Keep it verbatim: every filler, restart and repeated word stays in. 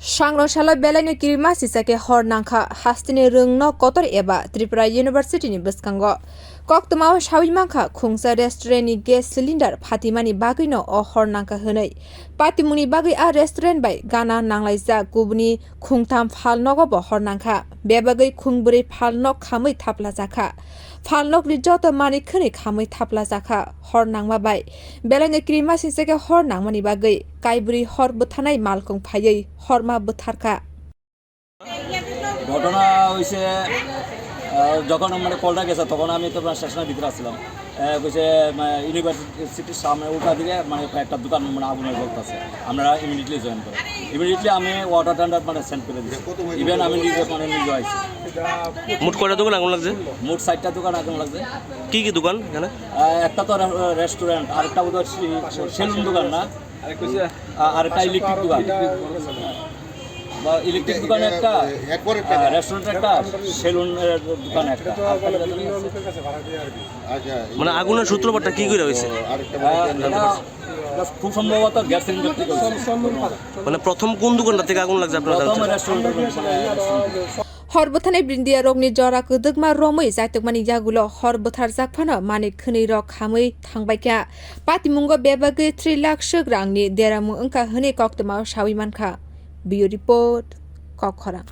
Sangrong salo belaino kirima sisa khe hor nangkha hasteni rwngno kotor eba Tripura University ni bwskango. Koktwmao sawi mankha khungsa restaurant ni gas cylinder phatimani bagwino o hor nangkha hwnwi. Patimungni bagwi a restaurant bai gana nanglaijak kubuni khungtham phalnogo bo hor nangkha. Bebagwi khungbrwi phalnog khamwi thaplajakha. Phalnogni joto manwi khwnwi khamwi thaplajakha. Hor nangma bai belaino kirima sisa khe hor nangmani bagwi kaibrwi hor bwtharnai malkhung phaiwi horma bwtharkha. ঘটনা হয়েছে, আহ, যখন মানে কলটা গেছে, তখন আমি তো প্রায় স্টেশনের ভিতরে আসছিলাম। আহ, কইছে, মানে, ইউনিভার্সিটির সামনে উল্টা দিকে, মানে, কয়েকটা দোকান, মানে, আগুনে জ্বলতেছে। আমরা ইমিডিয়েটলি জয়েন করি। ইমিডিয়েটলি আমি ওয়াটার টেন্ডার, মানে, সেন্ড করে দিচ্ছি। ইভেন আমি নিজে, মানে, নিজে আইছি। মোট কয়টা দোকান আগুন লাগছে? মোট চারটা দোকান আগুন লাগছে। কি কি দোকান এখানে? আহ, একটা তো রে-, রেস্টুরেন্ট, আরেকটা বোধহয় সে-, সেলুন দোকান না? আ-, আরেকটা ইলেকট্রিক দোকান। বা ইলেকট্রিক দোকান একটা, আ, রেস্টুরেন্ট একটা, সেলুনের দোকান একটা। আচ্ছা, মানে আগুনের সূত্রপাতটা কি করে হয়েছে? আ, এটা, এটা খুব সম্ভবত গ্যাস সিলিন্ডার থেকে হয়েছে। মানে প্রথম কোন দোকানটা থেকে আগুন লাগছে আপনার জানা আছে? প্রথম রেস্টুরেন্ট, মানে restaurant. Hor bwtharnai brindia rokni jora kwdwkma romwi jaitukmani yagulo hor bwtharjak phano manwi khwnwi rok khamwi thangbaikha. Patimungo bebagwi three lakh swk rangni deramung wngkha hwnwi koktwmao sawi mankha. Bureau Report, Kokkhorang.